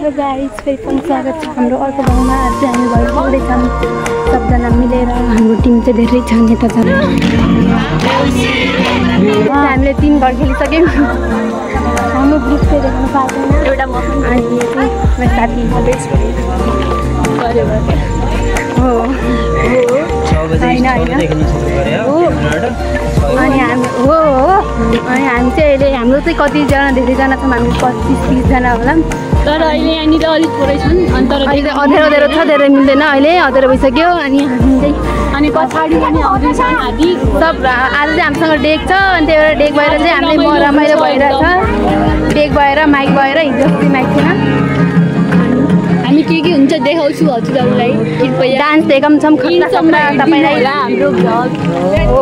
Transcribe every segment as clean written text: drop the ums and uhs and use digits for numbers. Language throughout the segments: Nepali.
हेलो गाइस, फेरि पनि स्वागत छ हाम्रो अर्को गाउँमा। आज हामी भइरहेछौँ सबजना मिलेर। हाम्रो टिम चाहिँ धेरै छ नेता छ। हामीले 3 घर खेलिसक्यौँ। हाम्रो ग्रुप चाहिँ देख्न पाउँदैन। एउटा म अनि मेरो साथी हो होइन अनि हामी चाहिँ अहिले हाम्रो चाहिँ कतिजना धेरैजना छौँ। हामी 25-30 जना होला। तर अहिले यहाँनिर अलिक थोरै छन्। अन्त अहिले अँध्यारो छ, धेरै मिल्दैन। अहिले अँध्यारो भइसक्यो। अनि पछाडि पनि आउँदैछन् आदि सब। आज चाहिँ हामीसँग डेक छ। अनि त्यही भएर डेक भएर चाहिँ हामीले रमाइलो भइरहेछ। डेक भएर माइक भएर हिजो अस्ति माइक थिएन। हामी के हुन्छ देखाउँछु हजुरहरूलाई। कृपया डान्स देखाउँछौँ तपाईँलाई हाम्रो भ्लग हो।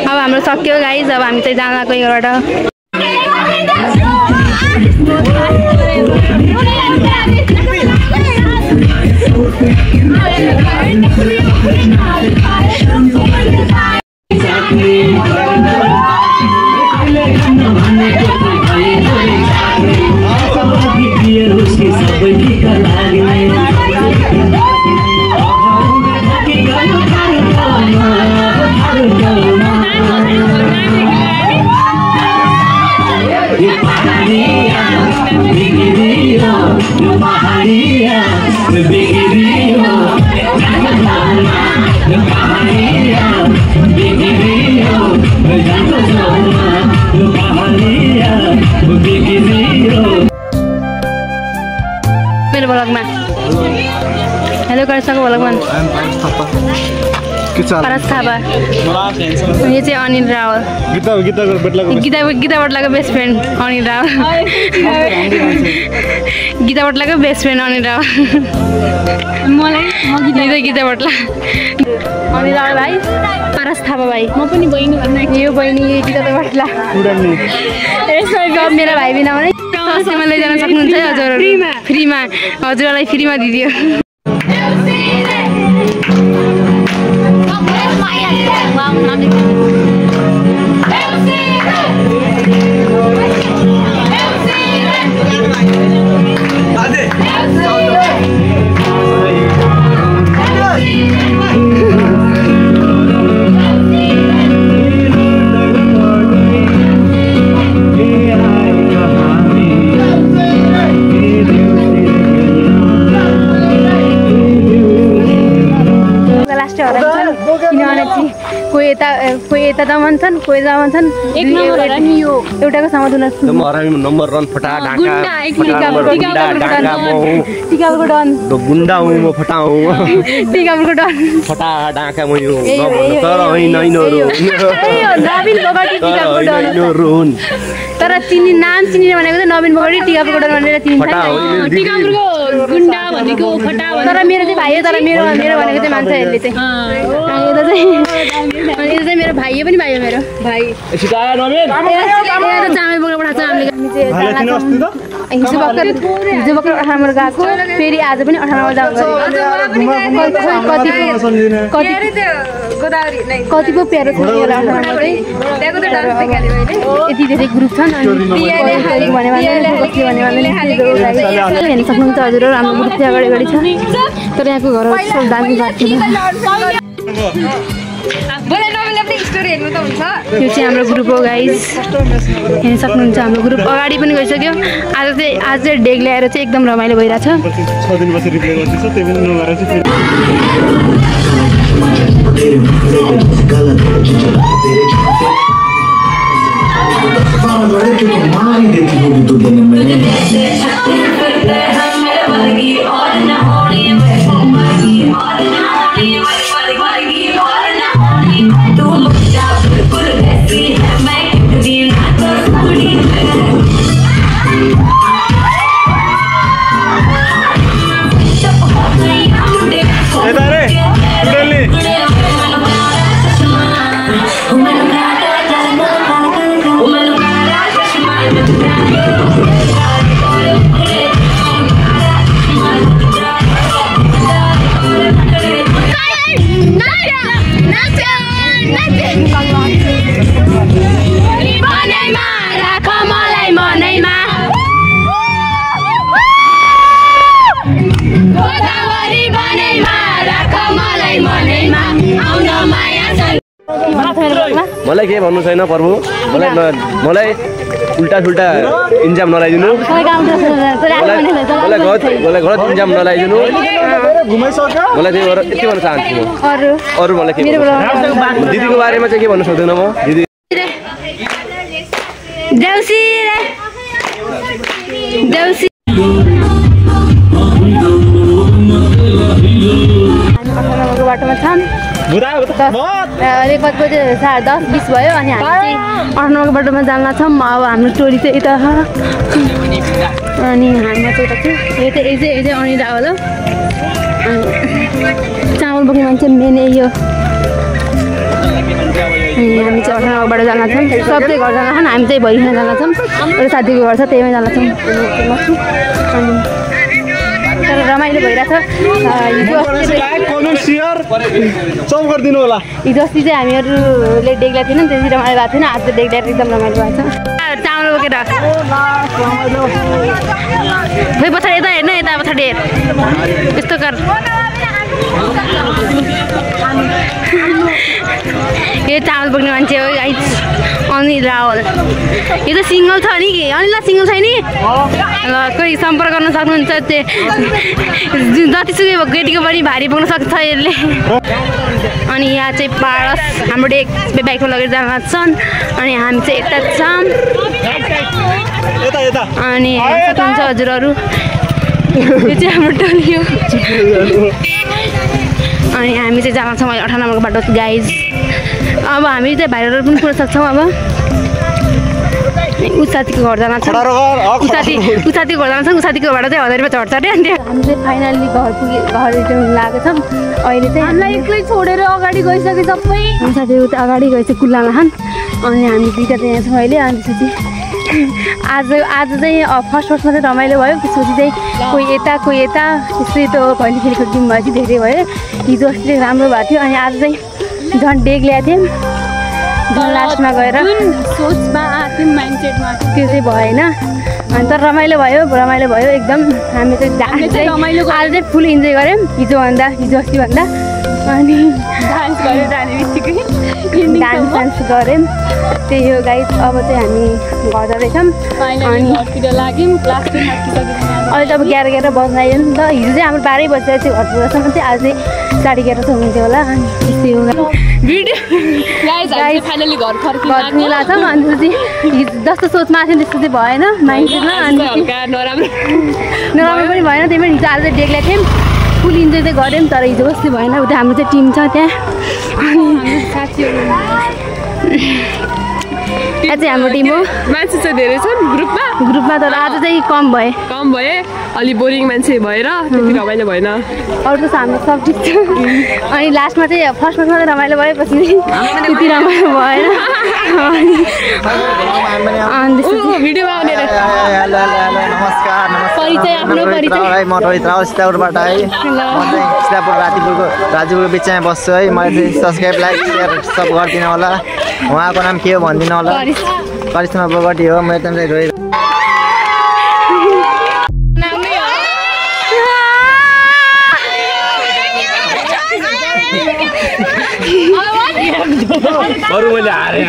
अब हाम्रो सक्यो गाइस। अब हामी चाहिँ जान लाग्यो यहाँबाट। मेरो भ्लगमा हेलो गरिसक्यो भ्लगमा। पारस थापा, यो चाहिँ अनिल रावल, गीता बट्लाको बेस्ट फ्रेन्ड अनिल रावल। गीता बट्लाको बेस्ट फ्रेन्ड अनिल रावल। मलाई गीता बट्ला, अनिल रावल भाइ, पारस थापा भाइ। म पनि बहिनी भन्दा यो बहिनी गीता बट्ला। मेरो भाइ बिना भने सस्तीमा लैजान सक्नुहुन्छ है हजुरहरू। फ्रीमा हजुरहरूलाई फ्रीमा दिदियो। मान्छे कोही यता दमन्छन् कोही दमन्छन् एउटाको समाधान नम्बर रन फटा टिकापुरको डन गुन्डा हुँ म फटा हुँ टिकापुरको डन फटा डाका म यो तर होइन नवीन बोगटी टिकापुरको डन तर नाम चिनिने भनेको चाहिँ नवीन बोगटी टिकापुरको डन भनेर चिनिन्छ टिकापुरको गुन्डा भनेको फटा तर मेरो चाहिँ भाइ हो तर मेरो भनेको चाहिँ मान्छेहरूले चाहिँ यो चाहिँ मेरो भाइ पनि भाइ हो मेरो भाइ चामल बोकेर पठाएको छ हामीले हिजो भर्खर 98 गएको फेरि आज पनि 98 जाउँ कति पो प्यारो छ होला 98 चाहिँ यति धेरै ग्रुप छन् हेर्न सक्नुहुन्छ हजुरहरू हाम्रो ग्रुप चाहिँ अगाडि छ तर यहाँको घर दामी भएको यो चाहिँ हाम्रो ग्रुप हो गाइज हेर्न सक्नुहुन्छ हाम्रो ग्रुप अगाडि पनि गइसक्यो आज चाहिँ डेग ल्याएर चाहिँ एकदम रमाइलो भइरहेछ मलाई के भन्नु छैन प्रभु मलाई उल्टा सुल्टा इन्जाम नलाइदिनु मलाई गलत इन्जाम नलाइदिनु मलाई त्यही भएर यति भन्न चाहन्छु म अरू मलाई के दिदीको बारेमा चाहिँ के भन्नु सक्दैन म दिदी बाटोमा छन् रेकर्ड बजे 10:20 भयो अनि हामी 98 बाटोमा जान छौँ अब हाम्रो टोली चाहिँ यता छ अनि हामी चाहिँ यता छु यो चाहिँ अनिला होला चामल बोक्ने मान्छे मेन यो हामी चाहिँ 98 बाट जान छौँ सबै घर जान छन् हामी चाहिँ भइकन जान छौँ एउटा साथीको घर छ त्यहीमै जान छौँ अनि तर रमाइलो भइरहेछ हिजो अस्ति चाहिँ हामीहरूले डेग ल्याएको थिएन त्यति रमाइलो भएको थिएन आज डेग ल्याएर एकदम रमाइलो भएको छ चामल बोकेर खै पछाडि यता हेर्नु यता पछाडि हेर यस्तो कर यो चामल बोक्ने मान्छे हो गाइस अनिल रावल यो त सिङ्गल छ नि कि अनिल सिङ्गल छैन नि ल कोही सम्पर्क गर्न सक्नुहुन्छ जतिसुकै केटीको पनि भारी पुग्न सक्छ यसले अनि यहाँ चाहिँ पारस हाम्रो डेक बाइकमा लगेर जान छन् अनि हामी चाहिँ यता छौँ अनि सक्नुहुन्छ हजुरहरू यो चाहिँ हाम्रो टोली हो अनि हामी चाहिँ जान छौँ 98 बाटो गाइज अब हामी चाहिँ भाइरल पनि पुग्न सक्छौँ अब उसाथीको घर जान छ उसाथीको घर जान छ उसाथीको घरबाट चाहिँ 1000 रुपियाँ चढ्छ अरे अनि हामी चाहिँ फाइनल्ली घर रिटर्न लागेको छौँ अहिले चाहिँ हामीलाई एक्लै छोडेर अगाडि गइसके सबै साथीहरू त अगाडि गएछ कुल्लामा खान अनि हामी दुईवटा चाहिँ यहाँ छौँ अहिले अनि त्यसपछि आज चाहिँ फर्स्टमा चाहिँ रमाइलो भयो त्यसपछि चाहिँ कोही यता त्यस्तै त कहिले खेलेको टिम भयो चाहिँ धेरै भयो हिजो अस्ति चाहिँ राम्रो भएको थियो अनि आज चाहिँ झन् डेग ल्याएको थियौँ झन् लास्टमा गएर सोचमा त्यो माइन्डसेटमा त्यो चाहिँ भएन अनि तर रमाइलो भयो एकदम हामी चाहिँ आज चाहिँ फुल इन्जोय गऱ्यौँ हिजो अस्तिभन्दा अनि डान्स गरेर जाने बित्तिकै डान्स गऱ्यौँ त्यही हो गाइस। अब चाहिँ हामी घर जाँदैछौँ फाइनली घरतिर लाग्यौँ क्लास 10 सकिसकेको अहिले त अब 11 बज्न आयो नि त। हिजो चाहिँ हाम्रो 12 बजेर चाहिँ घर पुग्दासम्म चाहिँ आज चाहिँ 11:30 हुन्थ्यो होला। अनि त्यस्तै हो भिडियो गाइस हामी फाइनली घर फर्किनु लाग्छ। अनि चाहिँ जस्तो सोचमा आएको थियो त्यस्तो चाहिँ भएन माइन्डसेटमा। अनि हल्का नराम्रो पनि भएन। त्यही भएर हिजो आज चाहिँ डेक्ला थियौँ फुल इन्जोय चाहिँ गऱ्यौँ। तर हिजो कस्तो भएन उता हाम्रो चाहिँ टिम छ त्यहाँ। अनि साथीहरू यहाँ चाहिँ हाम्रो टिम हो। मान्छे चाहिँ धेरै छन् ग्रुपमा तर आज चाहिँ कम भए अलि बोरिङ मान्छे भएर त्यति रमाइलो भएन। अरू त हाम्रो सब ठिक छ। अनि लास्टमा चाहिँ फर्स्टमा मात्रै रमाइलो भयो पछि त्यति रमाइलो भएन। अनि भिडियोमा आउने नमस्कार परिचय आफ्नो परिचय म रोहित रावल सीतापुरबाट है। म चाहिँ सीतापुर राजीपुरको बिचमा बस्छु है। मलाई चाहिँ सब्सक्राइब लाइक सेयर सब गरिदिनु होला। उहाँको नाम के हो भनिदिनु होला। करिश्मा बोगटी हो। म एकदम चाहिँ रोहित मैले हारेँ